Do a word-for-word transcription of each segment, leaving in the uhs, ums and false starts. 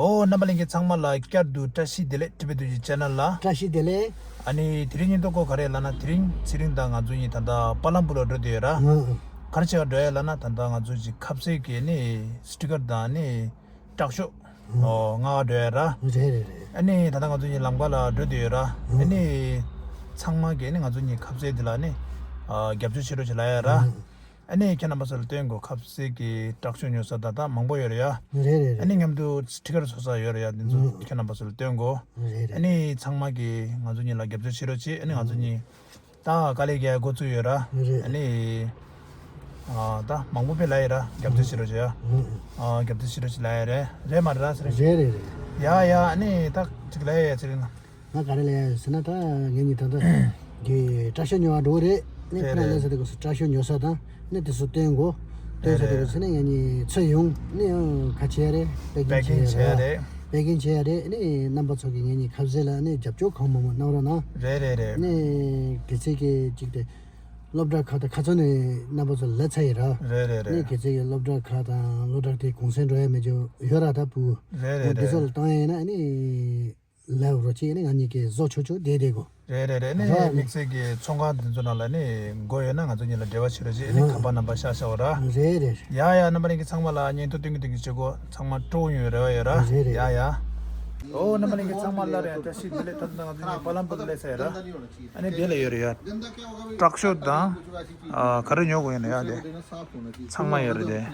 ཨོ། རྣམ་པ་ལྷན་རྒྱས་ཚང་མ་ལ་བསྐྱར་དུ་བཀྲ་ཤིས་བདེ་ལེགས། ཊི་བི་ཏུ་ཅི་ཅེ་ནལ་ལ། བཀྲ་ཤིས་བདེ་ལེགས། ཨ་ནི་དེ་རིང་ཉིན་ཐོ་གོ་ག་རེ་ལབ་ན། དེ་རིང་ཚེ་རིང་དང་ང་ཚོ་གཉིས་ད་ལྟ་པ་ལམ་པུ་ལ་འགྲོ་བསྡད་ཡོད་ར། ཨང་ཨང་། ག་རེ་བྱེད་ག་འགྲོ་ཡ་ལབ་ན། ད་ལྟ་ང་ཚོ་ཅིག་ཁ་ཟས་ཀྱི་ནི་སི་ཊི་ཀར་དང་ནི་སྐྲག་ཤོག་ཨང་། ཨོ། མངགས་འགྲོ་ཡ་ར། རེད་རེད་རེད། ཨ་ནི་ད་ལྟ་ང་ཚོ་གཉིས་ལམ་ཁ་ལ་འགྲོ་བསྡད་ཡོད་ར། ཨང་། ཨ་ནི་ཚང་མ་གིས་ནི་ང་ཚོ་གཉིས་ཁ་ཟས་འདི་ལ་ནི་ཨ་རྒྱབ་སྐྱོར་བྱེད་རོགས་བྱེད་ལབ་ཡ་ར། ཨང་། ཨ་ནི་ཁྱེད་རྣམ་པ་ཚོ་ལ་སྟོན་དགོས། ཁ་ཟས་ཀྱི་སྐྲག་ཤོག་ཉོ་ས་ད་ལྟ་མང་པོ་ཡོད་རེད་ཡ། རེད་རེད་རེད། ཨ་ནི་མཉམ་དུ་སི་ཊི་ཀར་བཟོ་ས་ཡོད་རེད་ཡ། འདི་ཚོ་ཨང་། ཁྱེད་རྣམ་པ་ཚོ་ལ་སྟོན་དགོས། རེད་རེད། ཨ་ནི་ཚང་མ་གིས་ང་ཚོ་གཉིས་ལ་རྒྱབ་སྐྱོར་བྱེད་རོགས་བྱེད། ཨ་ནི་ང་ཚོ་གཉིས་ད་དཀའ་ལས་རྒྱག་འགོ་བཙུགས་ཡོད་ར། རེད། ཨ་ནི་ཨ་ད་མང་པོ་དཔེ་ལབ་ཡོད་ར། རྒྱབ་སྐྱོར་བྱེད་རོགས་བྱེད་ཡ། ཨང་ཨང་། ཨ་རྒྱབ་སྐྱོར་བྱེད་རོགས་བྱེད་ལབ་ཡོད་རེད། རེད་མ་རེད་ར། ཟེར་རེད། རེད་རེད་རེད། ཡ་ཡ། ཨ་ནི་ད་ཅིག་ལབ་ཡ་ཡ་ཟེར་ན། ང་ག་རེ་ལབ་ཡ་ཟེར་ན། ད་ངེད་གཉིས་ད་ལྟ་གི་སྐྲག་ཤོག་ཉོ་བར་འགྲོ་གི་རེད། ནི་རེད་ཁོ་རང་རེད། སླེབས་ས་དེ་ག་སྐྲག་ཤོག་ཉོ་ས་དང་ནི་དེ་ཚོ་སྟོན་དགོས། སྟོན་ས་དེ་ག་རེད་ཟེར་ན། ངེད་གཉིས་ཚུར་ཡོང་ནི་ཡང་ག་བྱེད་ཡ་རེད། པེ་ཀིང་པེ་ཀིང་བྱེད་ཡ་བྱེད་ཡ་རེད། རེད། པེ་ཀིང་བྱེད་ཡ་རེད། ནི་རྣམ་པ་ཚོ་གིས་ངེད་གཉིས་ཁ་ཟས་ལ་ནི་རྒྱབ་སྐྱོར་གང་མང་མང་གནང་རོགས་གནང་། རེད་རེད་རེད། ནི་གལ་སྲིད་ཀྱི་ཅིག་དེ་སློབ་གྲྭ་ཁག་དང་ཁ་ཚོན་ནས་རྣམ་པ་ཚོ་ལབ་ཚར་ཡིན་ར། རེད་རེད་རེད། ནི་གལ་སྲིད་ཀྱི་སློབ་གྲྭ་ཁག་དང་སློབ་གྲྭ་དེ་གུང་སེང་འགྲོ་ཡ་མེད་རྒྱུ་ཡོད་ར། ད་བུ་རེད་རེད་རེད། འདི་ཚོ་ལ་བཏང་ཡ་ཡིན་ན་ནི། ལབ་རོགས་བྱེད། ནི་ང་གཉིས་ཀྱིས་བཟོ་ཆོག་ཆོག་བསྡད་བསྡད་དགོས། རེད་རེད་རེད། ནི་རོགས། དམིགས་བསལ་གྱི་ཚོང་ཁང་དེ་ཚོ་ནང་ལ་ནི་དགོས་ཡོད་ན་ང་ཚོ་གཉིས་ལ་འབྲེལ་བ་བྱེད་རོགས་བྱེད། ནི་ཁ་པར་ནམ་བར་བཞག་བཞག་པ་ར། རེད་རེད། ཡ་ཡ། རྣམ་པ་ལྷན་རྒྱས་ཚང་མ་ལ་བརྙན་ཐུང་སྟོན་གྱི་སྟོན་གྱི་བྱེད་དགོས། ཚང་མ་སྤྲོ་ཡོང་རེ་བ་ཡོད་ར། རེད་རེད། ཡ་ཡ། ཨོ། རྣམ་པ་ལྷན་རྒྱས་ཚང་མ་ལ་རེ་བཀྲ་ཤིས་བདེ་ལེགས། ད་ལྟ་ང་ཚོ་གཉིས་པ་ལམ་པུར་སླེབས་ཚར་ཡོད་ར། ཨ་ནི་དེ་ལ་ཡོད་རེད་ཡ། སྐྲག་ཤོག་དང་ཨ་ག་རེ་ཉོ་དགོས་ཡིན་ན་ཡ། དེ་ཚང་མ་ཡོད་རེད། དེ་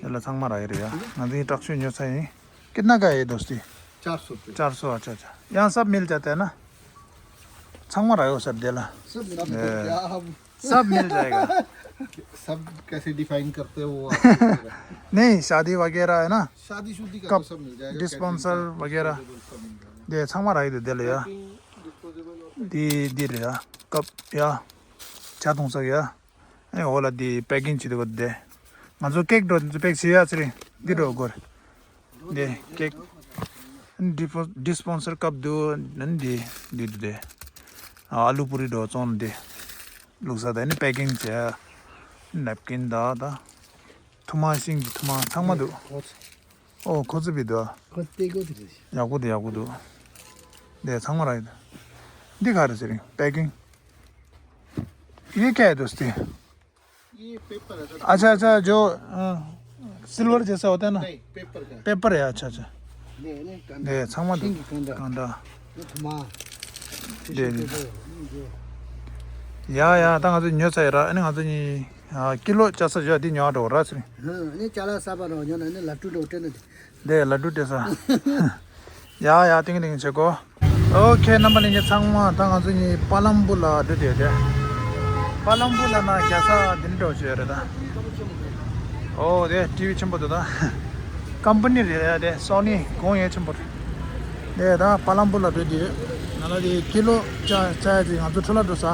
དེ་ལ་ཚང་མ་རག་ཡོད་རེད་ཡ། ང་ཚོ་གཉིས་སྐྲག་ཤོག་ཉོ་ཚར་ཡིན། कितना का है दोस्ती? चार सौ रुपये। चार सौ। अच्छा अच्छा। यहाँ सब मिल जाता है ना? ཚང་མ་རག་ཡོད་ས་རེད་དེ་ལ། सब मिल जाता है। ཨེ། क्या हम सब मिल जाएगा। सब कैसे डिफाइन करते हो वो आपके ऊपर है। नहीं, शादी वगैरह है ना? शादी शुदी का तो कप, सब मिल जाएगा। डिस्पोजल वगैरह। डिस्पोजेबल सब मिल जाएगा। དེ་ཚང་མ་རག་ཡོད་དེ་དེ་ལ་ཡ། དེ་དེ་རེད་ཡ། ཀབ་ཡ། ཇ་འཐུང་ས་ཡ། ཨེ། འོ་ལ་དེ་པེ་ཀིང་བྱེད་དགོས་དེ། ང་ཚོ་ཀེག་འགྲོ་དེ་ཚོ་པེག་བྱེད་ཡ་ཚེ་རིང་འདི་འགྲོ་དགོས། འདི་ཀེག་ཌི་སྤོན་སར་ཀབ་འདུག་ནི་འདི་འདི་འདུག་དེ། ཨ་ལུ་པུ་རི་འགྲོ་བཙོང་འདི། བླུགས་ས་དེ་ནི་པེ་ཀིང་བྱས། ནེབ་ཀིན་ད་ད། ཐུར་མ་ཤིང་གི་ཐུར་མ་ཚང་མ་འདུག་ཨོ་ཁོ་ཚོ་བི་འདུག་ཁོ་ཚོ་དེ་གོ་དེ་རེད། ཡག་པོ་འདུག་ཡག་པོ་འདུག་དེ་ཚང་མ་རག་ཡོད། འདི་ག་རེ་ཟེར་རིང་པེ་ཀིང་། ཡེ་ཀྱ་དུ་སྟེ། ये पेपर है सर। अच्छा अच्छा, जो अ, सिल्वर जैसा होता है ना। नहीं, पेपर का है। पेपर है। अच्छा अच्छा। नहीं नहीं, कांदा। दे ཚང་མ་འདུག་ཤིང་གི་कांदा। कांदा। ये थमा। दे दे। ཡ་ཡ། ད་ང་ཚོ་ཉོས་ཚར་ཡོད་ར། ཨ་ནི་ང་ཚོ་གཉིས་ཀི་ལོ་བཅའ་ས་བཞག་འདི་ཉོ་འགྲོ་ར་ཟེར། ཨ་ནི་ཅ་ལག་གསར་པ་རོ་ཉོ་ན་ནི་ལ་ཀྲུ་འགྲོ་སྤྲད་ན། དེ་ལ་ཀྲུ་སྤྲད་ས། ཡ་ཡ། ཏིང་ཏིང་བྱེད་གོ། ཨོ་ཁེ། རྣམ་པ་ལྷན་རྒྱས་ཚང་མ། ད་ང་ཚོ་གཉིས་པ་ལམ་པུ་ལ་འགྲོ་དེ་དེ། པ་ལམ་པུ་ལ་ན་རྒྱལ་ས་དེ་འདྲ་འགྲོ་བྱེད་རེད་ད། ཨོ་དེ་ཊི་ཝི་ཆེན་པོ་འདུག་ད། ཀམ་པ་ནི་རེད་ཡ། དེ་སོ་ནི་གོང་ཡ་ཆེན་པོ་རེད། དེ་ད་པ་ལམ་པུ་ལ་འགྲོ་དེ་ཡོད། ང་ལ་དེ་ཀི་ལོ་ཅ་ཅ་ཡ་ཅིག་ང་ཚོ་འཕྲོ་བརླག་འགྲོ་ས།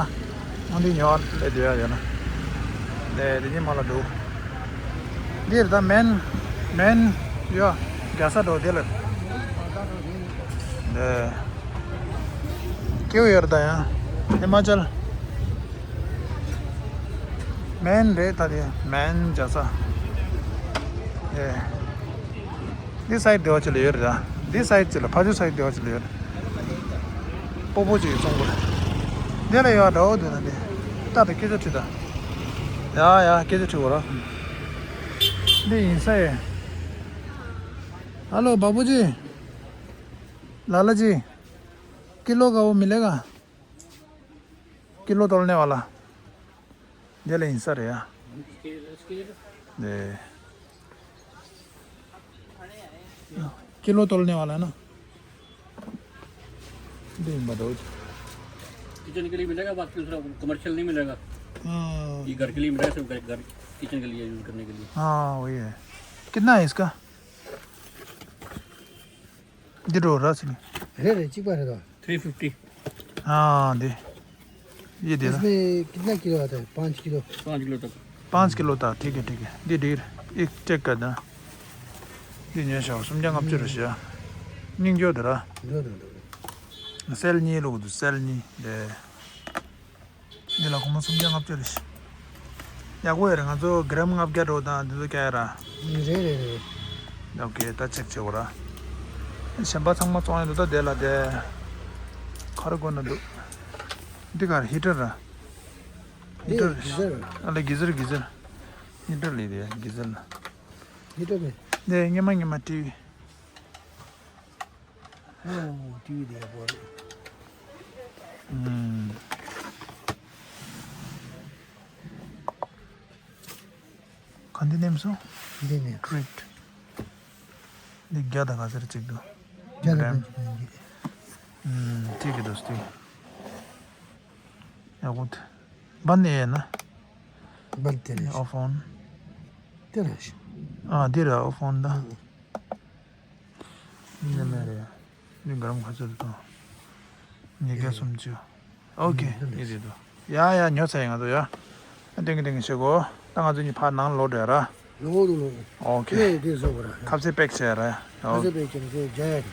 ང་འདི་ཉོ་བར་སླེབས་བསྡད་ཡ་ཡོད་ན། དེ་དེ་གཉིས་མ་ལ་འགྲོ། འདིར་ད་མེན། མེན། ཡོ། རྒྱལ་ས་འགྲོ་དེ་ལ། དེ། ཀེའུ་ཡོད་ད་ཡང་། ཧི་མ་ཅལ། མེན་རེད་ད་དེ། མེན་རྒྱལ་ས། དེ། འདི་སའིཌ་དེ་བ་ཅི་ལ་ཡོད་རེད། འདི་སའིཌ་ཅི་ལ། ཕ་ཇོ་སའིཌ་དེ་བ་ཅི་ལ་ཡོད་རེད། སྤོ་བོ་ཅིག་གི་གཙང་པོ་རེད། འདི་ལ་ཡོད་འདྲ་བོ་འདུག་ན་འདི། ལྟ་དང་སྐད་ཆ་དྲིས་ད། ཡ་ཡ། སྐད་ཆ་དྲི་བ་ར། འདི་ཡིན་ས་ཡེ། हेलो बाबूजी, लाला जी, किलो का वो मिलेगा? किलो तोलने वाला। दे ले इंसा रे या। दे। किलो तोलने वाला है ना? दे बताओ। किचन के लिए मिलेगा, बाकी दूसरा कमर्शियल नहीं मिलेगा। हाँ। ये घर के लिए मिलेगा, सिर्फ घर, घर किचन के लिए यूज़ करने के लिए। हाँ, वही है। कितना है इसका? འདི་འགྲོ་ར་ཟིན། རེད་རེད། གཅིག་པ་རེད་དོ། थ्री फिफ्टी। हाँ दे। ये दे दो। इसमें कितना किलो आता है? पाँच किलो। पाँच किलो तक। पाँच किलो तक। ठीक है, ठीक है। འདི་འདིར་ཨིག་ཅེག་ག་ད། འདི་ཉོས་ཤག་སུམ་བརྒྱ་ལྔ་བཅུ་རེད་ཤག་སྙིང་རྗེ་འདུག་ར། འགྲོ་འགྲོ་འགྲོ། སེལ་གཉིས་ལུག་འདུག་སེལ་གཉིས་དེ། འདི་ལ་སྒོར་མོ་སུམ་བརྒྱ་ལྔ་བཅུ་རེད་ཤག་ཡག་པོ་ཡོད་རེད། ང་ཚོ་གྲམ་ལྔ་བརྒྱ་འགྲོ་དང་འདི་ཚོ་རྒྱག་ཡ་ར། རེད་རེད་རེད། ཨོ་ཁེ། ད་ཅེག་བྱེད་དགོས་ར། གཞན་པ་ཚང་མ་བཙོང་ཡ་འདུག་ད་དེ་ལ་དེ། ག་རེ་དགོས་ན་འདུག་འདི་གར་ཧི་ཊར་ར། ཧི་ཊར། ཨ་ལེ་གི་ཟར་གི་ཟར། ཧི་ཊར་ལས་དེ་གི་ཟར་ལ། ཧི་ཊར་མེད། དེ་སྔོན་མ་སྔོན་མ་ཊི་ཝི། ཨོ་ཊི་ཝི་དེ་ཡག་པོ་རེད། ཨུམ། ག་འདི་ནེམ་སོང་། འདི་ནེམ། ཀྲིད། འདི་བརྒྱ་དང་ག་ཚོད་གཅིག་འདུག་བརྒྱ་དང་ག་ཚོད་གཅིག་ཨུམ། ཐིག་གི་འདུག་སྟེ། ཡག་པོ་འདུག་བན་ནི་ཡིན་ན། བན་དེ་རེད། ཨོ་ཕོན། དེ་རེད། ཨ་འདི་རེད་ཨོ་ཕོན་ད། ཨུམ། ནི་མེད་རེད། ནི་གརམ་ཁ་ཚོད་དང་། ཉིས་བརྒྱ་སུམ་ཅུ། ཨོ་ཁེ། ཡིན་རེད་དོ། ཡ་ཡ་ཉོ་ཚར་ཡིན་ང་ཚོ་ཡ། ཏིང་གི་ཏིང་གི་བྱེད་གོ། ད་ང་ཚོ་གཉིས་ཕར་ནང་ལོག་འགྲོ་ཡ་ར། ལོག་འགྲོ་ལོག་ཨོ་ཁེ། ཨེ་དེ་བཟོ་གོ་ར། ཁ་ཟས་པེག་བྱས་ར། ཁ་ཟས་པེག་བྱས་ནས་རྒྱ་ཡ་རེད།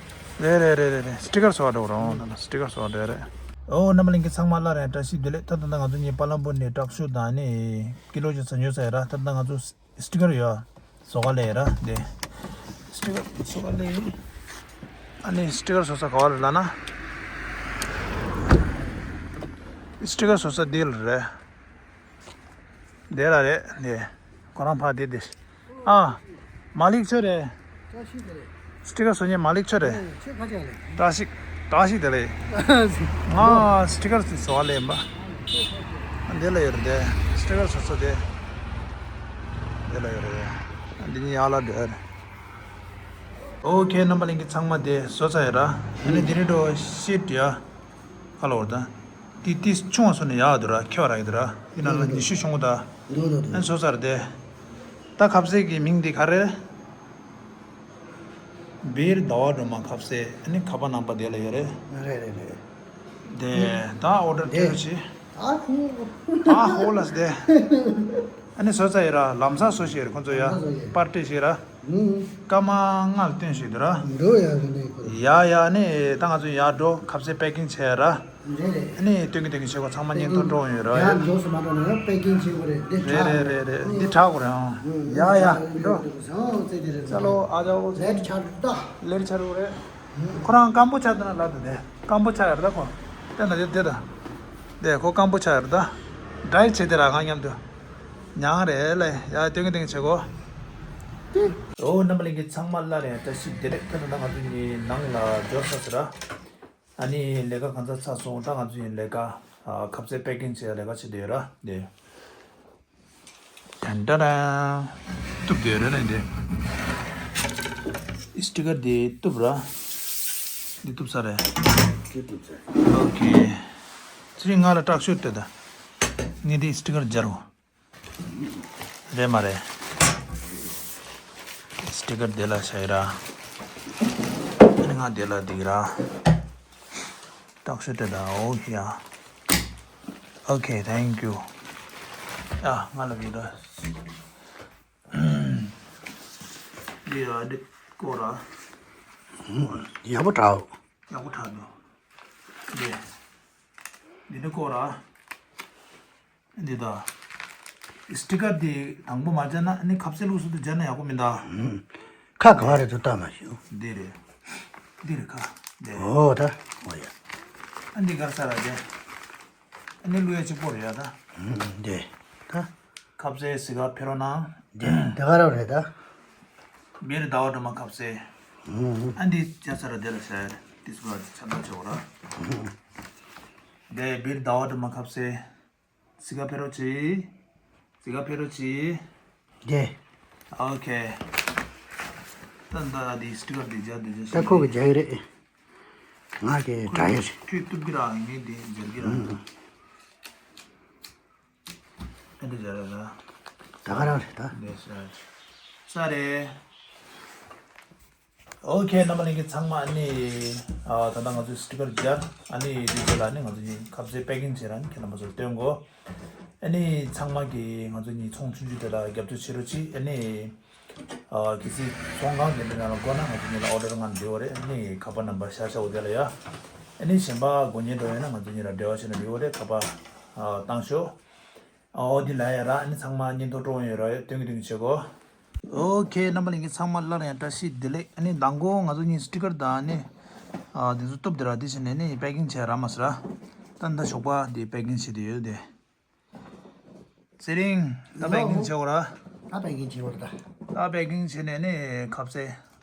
རེད་རེད་རེད་རེད། སི་ཊི་ཀར་བཟོ་བ་འགྲོ་རོང་། ད་སི་ཊི་ཀར་བཟོ་བ་འགྲོ་རེད། ཨོ་རྣམ་པ་ལྷན་རྒྱས་ཚང་མ་སླར་ཡང་བཀྲ་ཤིས་བདེ་ལེགས། ད་ད་ད་ང་ཚོ་གཉིས་པ་ལམ་པོ་ནས་ཏྲག་ཤུ་དང་ནི་ཀི་ལོ་ཅིག་ཙམ་ཉོ་ཚར་ཡ་ར། ད་ད་ང་ཚོ། སི་ཊི་ཀར་ཡོད། བཟོ་ག་ལས་ར་དེ། སི་ཊི་ཀར་བཟོ་ག་ལས། ཨ་ནི་སི་ཊི་ཀར་བཟོ་ས་ག་བ་རེད་ལབ་ན། སི་ཊི་ཀར་བཟོ་ས་དེ་ལ་རེད། དེ་ལ་རེད་དེ། ཁོ་རང་ཕ་དེ་དེ། ཨ། མ་ལིག་ཁྱོད་རེད། བཀྲ་ཤིས་བདེ་ལེགས། སི་ཊི་ཀར་བཟོ་མཁན་མ་ལིག་ཁྱོད་རེད། ཁྱོད་ཁ་ཆག་ལེ། བཀྲ་ཤིས། བཀྲ་ཤིས་བདེ་ལེགས། ང་སི་ཊི་ཀར་ཅིག་བཟོ་བ་ལེན་པ། འདི་ལ་ཡོད་རེད་དེ། སི་ཊི་ཀར་བཟོ་ས་དེ། འདི་ལ་ཡོད་རེད། འདི་གཉིས་ཡག་ལ་འདྲ་རེད། ཨོ་ཁེ། རྣམ་པ་ལྷན་རྒྱས་ཚང་མ་དེ་བཟོ་ཚར་ཡོད་ར། ཨ་ནི་འདི་ནི་འགྲོ་ཤིཊ་ཡ། ཁ་ལོ་བར་ད། ཏི་ཏི་ཆུང་བ་སོ་ནས་ཡག་འདུག་ར། ཁེ་བ་ར་ཡི་འདུག་ར། ཡིན་ན་ལ་ཉི་ཤུ་ཆུང་བ་ད། འདུག་འདུག་འདུག་ཨན་བཟོ་ཚར་དེ། ད་ཁ་ཟས་ཀྱི་མིང་འདི་ག་རེ། སྦིར་ཟླ་བ་སྒྲོལ་མ་ཁ་ཟས། ཨ་ནི་ཁ་པར་ནམ་བར་དེ་ལ་ཡོད་རེད། རེད་རེད་རེད། དེ་ད་ཨོ་ཌར་སྤྲོད་བྱེད། ད་ཧོ། ད་ཧོ་ལ་སྟེ། ཨ་ནི་བཟོ་ཚར་ཡོད་ར། ལམ་སང་བཟོ་ཞིག་རེད་ཁོང་ཚོ་ཡ། ལམ་སང་བཟོ་ཞིག་པར་ཊི་ཞིག་ར། ཨུ། སྐར་མ་ལྔ་ལ་སྟོན་ཞིག་འདུག་ར། འགྲོ་ཡ་གི་འདུག་ཁོ། ཡ་ཡ་ནི་ད་ང་ཚོ་ཡར་འགྲོ། ཁ་ཟས་པེ་ཀིང་བྱས་ར། རེད་རེད། ཨ་ནི་སྟོན་གི་སྟོན་གི་བྱེད་གོ། ཚང་མ་བརྙན་ཐུང་སྤྲོ་འོང་ཡོད་ར། ཡ་འགྲོ་སོ་མ་འགྲོ་ན་ཡང་པེ་ཀིང་བྱེད་དགོས་རེད། འདི་རེད་དྲག་རེད་རེད་རེད། འདི་དྲག་དགོས་རེད་ཨང་། ཡ་ཡ་འགྲོ། ཙ་ལོ་ཨ་ཅའོ། ལེར་ཆར་ད། ལེར་ཆར་རེད། ཁོ་རང་སྐམ་པོ་ཆགས་འདུག་ན་ལབ་འདུག་དེ་སྐམ་པོ་ཆགས་ཡོད་རེད་ད་ཁོ། དེ་ན་དེ་དེ་ད། དེ་ཁོ་སྐམ་པོ་ཆགས་ཡོད་རེད་ད། ཌ་ཡེ་ཊི་བྱེད་དེ་ར་ང་མཉམ་དུ། མྱང་རེད་ལེ། ཡ་སྟོན་གི་སྟོན་གི་བྱེད་གོ། ཨོ་རྣམ་པ་ལྷན་རྒྱས་ཚང་མ་སླར་ཡང་བཀྲ་ཤིས་བདེ་ལེགས། ད་ད་ང་ཚོ་གཉིས་ནང་ལ་འབྱོར་ཚར་ཟེར་ར། ཨ་ནི་ལས་ཀ་གང་ཚར་ཚར་སོང་། ད་ང་ཚོ་གཉིས་ལས་ཀ་ཨ་ཁ་ཟས་པེ་ཀིང་བྱེད་ཡ་ལས་ཀ་བྱེད་བསྡད་ཡོད་ར་དེ། ཏན་ཏན་ཏན། གཏུབ་བསྡད་རེད་ལེ་འདི། སི་ཊི་ཀར་འདི་གཏུབ་ར། འདི་གཏུབ་ས་རེད། འདི་གཏུབ་ས་རེད། ཨོ་ཁེ། ཚེ་རིང་ང་ལ་ཏྲག་ཤོད་སྤྲད་ད། ངས་འདི་སི་ཊི་ཀར་སྦྱར་འོ། རེད་མ་རེད། སི་ཊི་ཀར་འདི་ལ་བྱས་ར། ཨ་ནི་ང་འདི་ལ་འདི་ར། ཏག་ཤོད་དེ་ད། ཨོ་ཡ། ཨོ་ཁེ། ཐེང་ཀྱུ། ཡ་ང་ལ་བི་ད། འདི་ཡ་འདི་ཀོ་ར། ཡག་པོ་དྲག་ཡག་པོ་དྲག་འདུག་འདི། འདི་ནི་ཀོ་ར། འདི་ད། སི་ཊི་ཀར་འདི་དང་པོ་མ་སྦྱར་ན་ནི་ཁ་ཟས་བླུགས་ས་དེ་སྦྱར་ན་ཡག་པོ་མིན་ད། ཁ་ག་བ་རེད་འདུག་ལྟ་མ་ཤེས། འདི་རེད། འདི་རེད་ཁ། འདི་རེད། ཨོ་ད། ཨོ་ཡ། ཨ་འདི་གར་ས་ར་འདི། ཨ་ནི་བླུགས་ཡ་གཅིག་པོ་རེད་ཡ་ད། འདི། ད། ཁ་ཟས་ཟི་ག་ཕེ་རོ་ནང་། འདི་འདི་ག་ར་རེད་ད། སྦིར་ཟླ་བ་སྒྲོལ་མ་ཁ་ཟས། ཨ་འདི་བྱས་ཚར་ར་འདི་ལ་བྱས། འདི་ཚོ་ལ་ཚར་ད་ཆོག་ར། འདི་སྦིར་ཟླ་བ་སྒྲོལ་མ་ཁ་ཟས། ཟི་ག་ཕེ་རོ་ཆེ། ཟི་ག་ཕེ་རོ་ཆེ། རྒྱལ། ཨོ་ཁེ། ད་ད་འདི་སི་ཊི་ཀར་འདི་སྦྱར་འདི་སྦྱར། ད་ཁོ་གི་སྦྱར་གི་རེད། ང་གི་དྲ་ཡོད་རེད། ཁྱོད་གཏུབ་གི་ར། ངས་འདི་སྦྱར་གི་ར། ཨ་འདི་སྦྱར་ར། ད་ག་རང་རེད་ད། འདི་ས་ས་རེད། ཨོ་ཁེ། རྣམ་པ་ལྷན་རྒྱས་ཚང་མ་ཨ་ནི། ཨ་ད་ལྟ་ང་ཚོས་སི་ཊི་ཀར་སྦྱར། ཨ་ནི་དེ་ཚོ་ལ་ནི་ང་ཚོ་གཉིས་ཁ་ཟས་པེ་ཀིང་བྱེད་ར་ནི་ཁྱེད་རྣམ་པ་ཚོར་སྟོན་གོ། ཨ་ནི་ཚང་མ་གིས་ང་ཚོ་གཉིས་ཚོང་ཆུང་ཆུང་དེ་ལ་རྒྱབ་སྐྱོར་བྱེད་རོགས་གྱིས། ཨ་ནི་ཨ་གལ་སྲིད་ཚོང་ཁང་དེ་འདྲ་ནང་ལ་དགོས་ན་ང་ཚོ་གཉིས་ལ་ཨོ་ཌར་ང་འབྲེལ་བ་རེད། ཨ་ནི་ཁ་པར་ནམ་བར་ཤར་ཤར་འོ་དེ་ལ་ཡ། ཨ་ནི་གཞན་པ་དགོས་མཁན་འདྲ་ཡོད་ན་ང་ཚོ་གཉིས་ལ་འབྲེལ་བ་བྱས་ན་འགྲིག་གི་རེད། ཁ་པར་ཨ་བཏང་ཤོག་ཨོ་དེ་ལ་ཡ་ར། ཨ་ནི་ཚང་མ་བརྙན་ཐུང་སྤྲོ་ཡོད་ར། ཡོད་སྟོན་གི་སྟོན་གི་བྱེད་གོ། ཨོ་ཁེ། རྣམ་པ་ལྷན་རྒྱས་ཚང་མ་སླར་ཡང་བཀྲ་ཤིས་བདེ་ལེགས། ཨ་ནི་མདང་དགོང་ང་ཚོ་གཉིས་སི་ཊི་ཀར་དང་ནི་ཨ་དེ་ཚོ་གཏུབ་དེ་ར། དེ་བྱས་ནས་ནི་པེ་ཀིང་བྱས་ར་མ་ཟེར་ར། ད་ད་ཞོགས་པ་དེ་པེ་ཀིང་བྱས་དེ་ཡོད་དེ། ཚེ་རིང་། ད་པེ་ཀིང་བྱེད་དགོས་ར། ད་པེ་ཀིང་བྱེད་དགོས་ར་ད། ད་པེ་ཀིང་བྱས་ནས་ནི་ཁ་ཟས་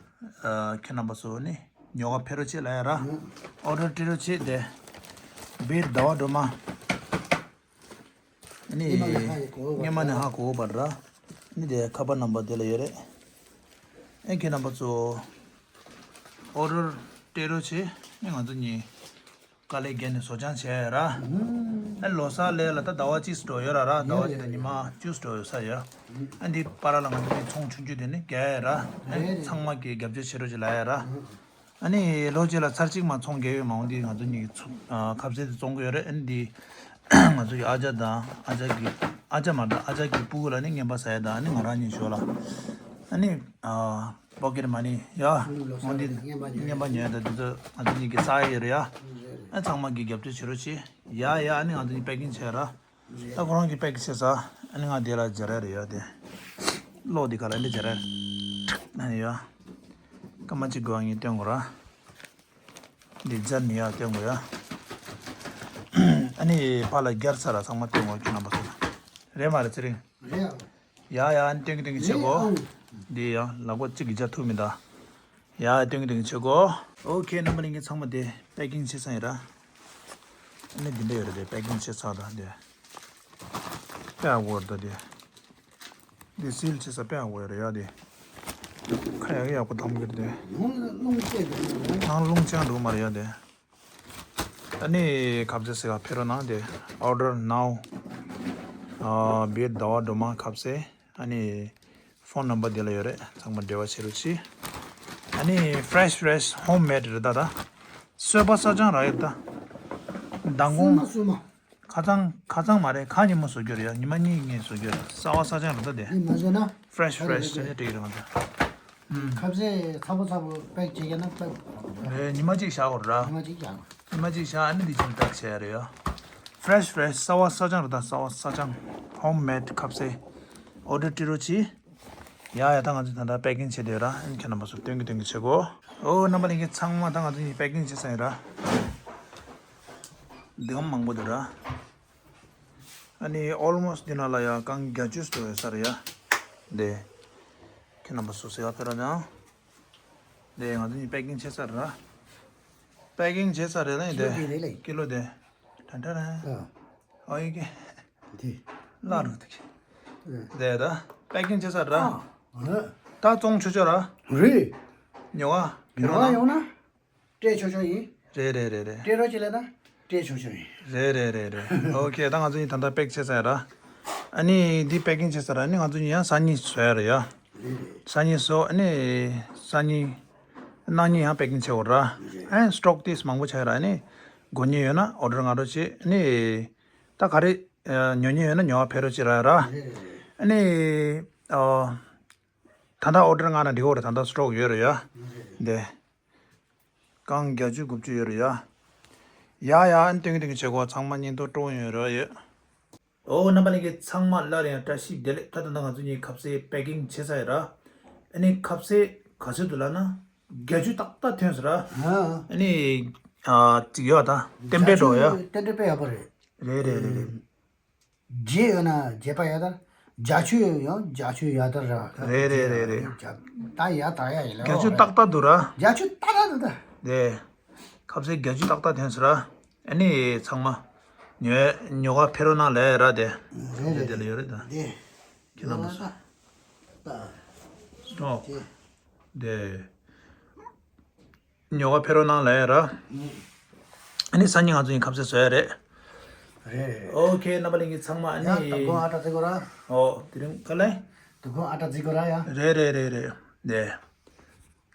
ཨ་ཁྱེད་རྣམ་པ་ཚོ་ནི་ཉོ་ག་ཕེབས་རོགས་བྱེད་ལབ་ཡ་ར། ཨོ་ཌར་སྤྲད་རོགས་བྱེད་དེ། བིར་ཟླ་བ་སྒྲོལ་མ། ཨ་ནི་སྔོན་མ་ནས་ཧ་གོ་བར་ར། ཨ་ནི་དེ་ཁ་པར་ནམ་བར་དེ་ལ་ཡོད་རེད། ཨེ་ཁྱེད་རྣམ་པ་ཚོ་ཨོ་ཌར་སྤྲད་རོགས་བྱེད། ཨེ་ང་ཚོ་གཉིས་དཀའ་ལས་བརྒྱབ་ནས་བཟོ་སྦྱང་བྱས་ཡ་ར། ཨེ་ལོ་གསར་ལས་ལ་ད་ཟླ་བ་གཅིག་འགྲོ་ཡོད་ར་ར། ཟླ་བ་གཅིག་དང་ཉི་མ་བཅུ་འགྲོ་ཡོད་ས་ཡོད། ཨེ་འདི་བར་ལ་ང་ཚོ་གཉིས་ཚོང་ཆུང་ཆུང་དེ་ནི་རྒྱག་ཡ་ར། ཨེ་ཚང་མ་གིས་རྒྱབ་སྐྱོར་བྱེད་རོགས་བྱེད་ལབ་ཡ་ར། ཨ་ནི་ལོ་གཅིག་ལ་ཚར་གཅིག་མ་ཚོང་རྒྱག་ཡོད་མ་འོང་དེ་ང་ཚོ་གཉིས་ཀྱི་ཚོ་ཨ་ཁ་ཟས་དེ་བཙོང་གི་ཡོད་རེད། ཨ་ནི་དེ་ང་ཚོ་གི་ཨ་ཅག་དང་ཨ་ཅག་གི་ཨ་ཅག་མ་དང་ཨ་ཅག་གི་སྤུ་གུ་ལ་ནི་རྔན་པ་ཟ་ཡ་དང་ཨ་ནི་ང་རང་གཉིས་ཞོར་ལ་ཨ་ནི་ཨ་པོ་ཀེ་ཊི་མ་ནི་ཡ་འོང་དེ་རྔན་པ་ཉོ་ཡ་དང་དེ་ཚོ་ང་ཚོ་གཉིས་ཀྱི་ས་ཡ་ཡོད་རེད་ཡ། ཨ་ཚང་མ་གིས་རྒྱབ་སྐྱོར་བྱེད་རོགས་བྱེད་ཡ་ཡ། ཨ་ནི་ང་ཚོ་གཉིས་པེ་ཀིང་བྱས་ར། ད་ཁོ་རང་གི་པེ་ཀིང་བྱས་ས། ཨ་ནི་ང་དེ་ལ་སྦྱར་ཡ་རེད་ཡ་དེ། གློག་འདི་ག་ལ་འདི་སྦྱར་ཡ་རེད། ཨ་ནི་ཡ། སྐར་མ་གཅིག་དགོས་ཨ་ངས་སྟོན་དགོས་ར། འདི་སྦྱར་ནས་ཡ་སྟོན་དགོས་ཡ། ཨ་ནི་ཕར་ལ་སྦྱར་ཚར་ར་ཚང་མ་སྟོན་དགོས་ཁྱོད་རྣམ་པ་ཚོ་ལ། རེད་མ་རེད་ཚེ་རིང་། རེད་ཨ། ཡ་ཡ་ཨ་ནི་སྟོན་གི་སྟོན་གི་བྱེད་དགོས། འདི་ཡ་ལག་པ་གཅིག་གིས་སྦྱར་ཐུབ་མི་འདུག་ཡ་སྟོན་གི་སྟོན་གི་བྱེད་དགོས། ཨོ་ཁེ། རྣམ་པ་ལྷན་རྒྱས་ཚང་མ་དེ་པེ་ཀིང་བྱས་ཚར་ཡིན་ར། ཨ་ནི་འདི་འདྲ་ཡོད་རེད་དེ་པེ་ཀིང་བྱས་ཚར་དང་དེ། དཔེ་ཡག་པོ་རེད་ད་དེ། འདི་སིལ་བྱེད་ས་དཔེ་ཡག་པོ་ཡོད་རེད་ཡ་དེ། ཁ་ཡག་ཡག་པོ་བསྡམས་ཀྱི་རེད་དེ། ནང་ལ་རླུང་བཅད་འདུག་ནང་རླུང་ཅང་འདུག་མ་རེད་ཡ་དེ། ཨ་ནི་ཁ་ཟས་ཟེར་ག་ཕེབས་རོགས་གནང་དེ། Order now. ཨ་བིར་ཟླ་བ་སྒྲོལ་མ་ཁ་ཟས། ཨ་ནི་ཕོན་ནམ་བར་འདི་ལ་ཡོད་རེད། ཚང་མ་འབྲེལ་བ་བྱེད་རོགས་གྱིས། ཨ་ནི་fresh fresh homemade རེད་ད་ད། བཟོས་པ་གསར་རྐྱང་རག་ཡོད་ད། མདང་དགོང་སྲུ་མ་སྲུ་མ། ཁ་ཚང་ཁ་ཚང་མ་རེད། ཁ་ཉིན་མོ་བཟོ་རྒྱུ་རེད་ཡ། ཉི་མ་གཉིས་གཉིས་བཟོ་རྒྱུ་རེད། གསར་པ་གསར་རྐྱང་རེད་ད་དེ། ཨེ་མ་བཟོས་ན། Fresh fresh ད་དེ་འགྲིག་གི་རེད་ང་ཚོ། ཁ་ཟས་ཚ་པོ་ཚ་པོ་པེག་བྱེད་ཀྱི་ན་པེག་རེད། ཉི་མ་གཅིག་བཞག་དགོས་རེད། ཉི་མ་གཅིག་བཞག་ཉི་མ་གཅིག་བཞག་ཨ་ནི་འདི་ཕྱིར་བཏབ་བྱས་རེད་ཡ། Fresh fresh གསར་པ་གསར་རྐྱང་རེད་ད། གསར་པ་གསར་རྐྱང་། Homemade ཁ་ཟས། Order སྤྲད་རོགས་གྱིས། ཡ་ཡ་ད་ང་ཚོ་ད་ལྟ་པེ་ཀིང་བྱེད་དེ་ར། ཨ་ནི་ཁྱེད་རྣམ་པ་ཚོ་སྟོན་གི་སྟོན་གི་བྱེད་དགོས། ཨོ་རྣམ་པ་ལྷན་རྒྱས་ཚང་མ་ད་ང་ཚོ་གཉིས་པེ་ཀིང་བྱེད་ས་ཡིན་ར། འདི་གམ་མང་པོ་འདུག་ར། ཨ་ནི་almost འདི་ནང་ལ་ཡ་རྐང་བརྒྱད་ཅུ་ཙམ་ཡོད་ས་རེད་ཡ། འདི། ཁྱེད་རྣམ་པ་ཚོ་གཟིགས་ག་ཕེབས་རོགས་གནང་། འདི་ང་ཚོ་གཉིས་པེ་ཀིང་བྱེད་ས་རེད་ར། པེ་ཀིང་བྱེད་ས་རེད་ལ་ཡིན་ཏེ། ཀི་ལོ་དེ་རེད་ལེ། ཀི་ལོ་དེ། ཏན་ཏན་རེད། ཨ། ཨོ་ཡི་གེ། འདི། ལ་རུ་ཐུག་གི། ཨ། དེ་ད་པེ་ཀིང་བྱེད་ས་ར། ཨ། རེད། ད་བཙོང་ཆོག་ཆོག་ར། རེད། ཉོ་བ། ཉོ་བ་ཡོང་ན། སྤྲད་ཆོག་ཆོག་ཡིན། རེད་རེད་རེད་རེད། སྤྲད་རོགས་བྱེད་ལབ་ན་སྤྲད་ཆོག་ཆོག་ཡིན། རེད་རེད་རེད་རེད། ཨོ་ཁེ། ད་ང་ཚོ་གཉིས་ད་ལྟ་པེག་བྱེད་ས་ཡ་ར། ཨ་ནི་འདི་པེ་ཀིང་བྱེད་ས་ར། ཨ་ནི་ང་ཚོ་གཉིས་ཡང་སང་ཉིན་བཟོ་ཡ་རེད་ཡ། རེད་རེད། སང་ཉིན་བཟོ། ཨ་ནི་སང་ཉིན། གནངས་ཉིན་ཡང་པེ་ཀིང་བྱེད་དགོས་ར། ཨ་ནི་སི་ཊོག་ཏིས་མང་པོ་ཆགས་ཡ་ར། ཨ་ནི་དགོས་མཁན་ཡོད་ན་ཨོ་ཌར་མངགས་རོགས་བྱེད། ཨ་ནི་ད་ག་རེ་ཉོ་མཁན་ཡོད་ན་ཉོ་བ་ཕེབས་རོགས་བྱེད་ར་ཡ་ར། རེད་རེད་རེད། ཨ་ནི་ཨ། ད་ལྟ་ཨོ་ཌར་མངགས་ན་འགྲིག་གི་རེད། ད་ལྟ་སི་ཊོག་ཡོད་རེད་ཡ། འདི། རྐང་བརྒྱད་ཅུ་དགུ་བཅུ་ཡོད་རེད་ཡ། ཡ་ཡ་ཨ་ནི་སྟོན་གི་སྟོན་གི་བྱེད་དགོས། ཚང་མ་སྙིང་སྟོབས་སྤྲོ་པོ་ཡོད་རེད་ཡ། ཨོ་རྣམ་པ་ལྷན་རྒྱས་ཚང་མ་སླར་ཡང་བཀྲ་ཤིས་བདེ་ལེགས། ད་ད་ལྟ་ང་ཚོ་གཉིས་ཁ་ཟས་པེ་ཀིང་བྱེད་ས་ཡིན་ར། ཨ་ནི་ཁ་ཟས་ག་ཚོད་འདུག་ལབ་ན་བརྒྱད་ཅུ་ཏག་ཏག་ཐོན་སོང་ར། ཨ། ཨ་ནི་ཨ་ཅིག་ཡོད་ད་ཏེམ་པེ་འགྲོ་ཡ། ཏེམ་པེ་ཡག་པོ་རེད། རེད་རེད་རེད་རེད། བརྒྱད་ཡོད་ན་བརྒྱད་པ་ཡག་ད། བརྒྱད་ཅུ་ཡོད་ཡང་བརྒྱད་ཅུ་ཡག་ད་ར། རེད་རེད་རེད་རེད། ད་ཡག་ད་ཡག་ཡིན་ལ། བརྒྱད་ཅུ་ཏག་ཏག་འདུག་ར། བརྒྱད་ཅུ་ཏག་ཏག་འདུག་ད། རེད། ཁ་ཟས་བརྒྱད་ཅུ་ཏག་ཏག་ཐོན་སོང་ར། ཨ་ནི་ཚང་མ་ཉོ་ཉོ་ག་ཕེབས་རོགས་གནང་ལབ་ཡ་ར་དེ། རེད་རེད། དེ་ལ་ཡོད་རེད་ད། དེ། ཁྱེད་རྣམ་པ་ཚོ། ད། སི་ཊོག་དེ། དེ། ཉོ་ག་ཕེབས་རོགས་གནང་ལབ་ཡ་ར། ཨ་ནི་སང་ཉིན་ང་ཚོ་ཡིན་ཁ་ཟས་བཟོ་ཡ་རེད། རེད་རེད། ཨོ་ཁེ། རྣམ་པ་ལྷན་རྒྱས་ཚང་མ་ཨ་ནི། ཡ་ད་དགོང་ཨ་ཏྲ་རྩི་གོ་ར། ཨོ་དེ་རིང་ག་ལེ། དགོང་ཨ་ཏྲ་རྩི་གོ་ར་ཡ། རེད་རེད་རེད་རེད། དེ།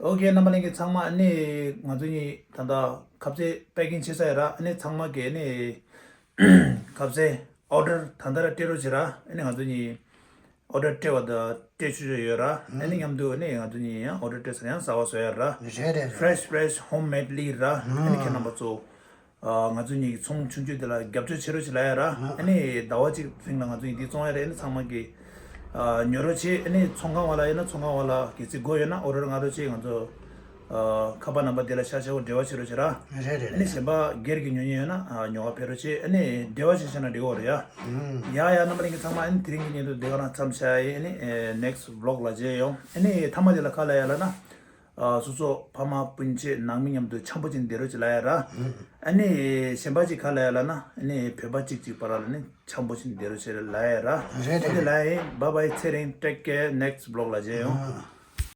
ཨོ་ཁེ། རྣམ་པ་ལྷན་རྒྱས་ཚང་མ་ཨ་ནི་ང་ཚོ་གཉིས་ད་ལྟ་ཁ་ཟས་པེ་ཀིང་བྱེད་ས་ཡ་ར། ཨ་ནི་ཚང་མ་གིས་ཨ་ནི་ཁ་ཟས་ཨོ་ཌར་ད་ལྟ་ར་སྤྲད་རོགས་བྱེད་ར། ཨ་ནི་ང་ཚོ་གཉིས་ཨོ་ཌར་སྤྲད་པ་དང་སྤྲད་ཆོག་ཆོག་ཡོད་ར། ཨ་ནི་མཉམ་དུ་ཨ་ནི་ང་ཚོ་གཉིས་ཡང་ཨོ་ཌར་སྤྲད་ས་ཡང་གསར་པ་བཟོ་ཡ་ར། རེད་རེད་རེད། Fresh fresh homemade ལི་ར། ཨ་ནི་ཁྱེད་རྣམ་པ་ཚོ། ཨ་ང་ཚོ་གཉིས་ཀྱི་ཚོང་ཆུང་ཆུང་དེ་ལ་རྒྱབ་སྐྱོར་བྱེད་རོགས་བྱེད་ལབ་ཡ་ར། ཨ་ནི་ཟླ་བ་གཅིག་རིང་ལ་ང་ཚོ་གཉིས་འདི་བཙོང་ཡ་རེད། ཨ་ནི་ཚང་མ་གིས་ ཨ་ཉོ་རོགས་བྱེད། ཨ་ནི་ཚོང་ཁང་བ་ལ་ཡིན་ན་ཚོང་ཁང་བ་ལ་གལ་སྲིད་དགོས་ཡོད་ན་ཨོ་རེར་ང་རོགས་བྱེད། ང་ཚོ་ཨ་ཁ་པར་ནམ་བར་དེ་ལ་ཤ་ཤ་བོ་འབྲེལ་བ་བྱེད་རོགས་བྱེད་ར། རེད་རེད། ཨ་ནི་གཞན་པ་སྒེར་གྱི་ཉོ་མཁན་ཡོད་ན་ཨ་ཉོ་ག་ཕེབས་རོགས་བྱེད། ཨ་ནི་འབྲེལ་བ་བྱེད་ཤེས་ན་འགྲིག་གོ་རེད་ཡ། ཡ་ཡ་རྣམ་པ་ལྷན་རྒྱས་ཚང་མ། ཨ་ནི་དེ་རིང་གི་བརྙན་ཐུང་འདི་ག་རང་མཚམས་བཞག་ཡིན། ཨ་ནི་next vlog ལ་མཇལ་ཡོང་། ཨ་ནི་མཐའ་མ་དེ་ལ་ག་ལ་ཡ་ལ་ན། ཨ་སོ་སོ་ཕ་མ་སྤུན་མཆེད་ནང་མི་མཉམ་དུ་འཆམ་པོ་བྱས་བསྡད་རོགས་བྱེད་ལབ་ཡ་ར། ཨ་ནི་གཞན་པ་ཅིག་ག་ལབ་ཡ་ལབ་ན། ཨ་ནི་བོད་པ་གཅིག་གཅིག་བར་ལ་ནི་འཆམ་པོ་བྱས་བསྡད་རོགས་བྱེད་ལབ་ཡ་ར། རེད་རེད། དེ་ལབ་ཡིན། bye bye། ཚེ་རིང་། take care། next vlog ལ་མཇལ་ཡོང་།